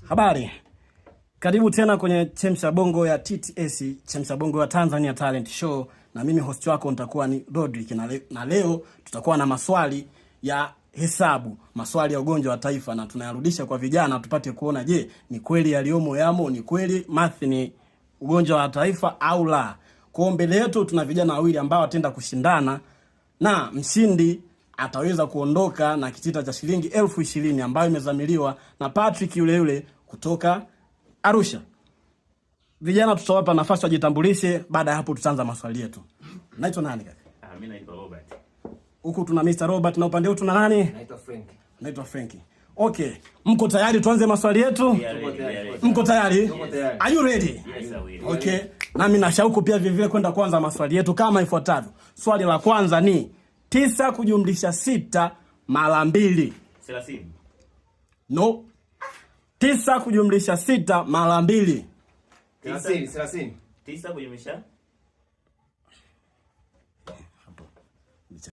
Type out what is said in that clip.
Habari, karibu tena kwenye Chemsha Bongo ya TTS, Chemsha Bongo ya Tanzania Talent Show, na mimi host wako nitakuwa ni Rodrick, na leo tutakuwa na maswali ya hesabu, maswali ya ugonjwa wa taifa, na tunayarudisha kwa vijana tupate kuona, je, ni kweli yaliyomo yamo? Ni kweli math ni ugonjwa wa taifa au la? Kwa mbele yetu tuna vijana wawili ambao wataenda kushindana na mshindi ataweza kuondoka na kitita cha shilingi 20,000 ambayo imezamiliwa na Patrick yule yule kutoka Arusha. Vijana tutawapa nafasi wajitambulishe, baada ya hapo tutaanza maswali yetu. Naitwa nani kaka? Ah, mimi naitwa Robert. Huku tuna Mr. Robert na upande huu tuna nani? Naitwa Frank. Naitwa Frank. Okay, mko tayari tuanze maswali yetu? We are ready, we are ready. Mko tayari? Tuko tayari. Are you ready? Yes, I will. Okay, nami na shauku pia vile vile kwenda kwanza maswali yetu kama ifuatavyo. Swali la kwanza ni 9 kujumlisha 6 mara 2. 30. No. 9 kujumlisha 6 mara 2. 30, 30. 9 kujumlisha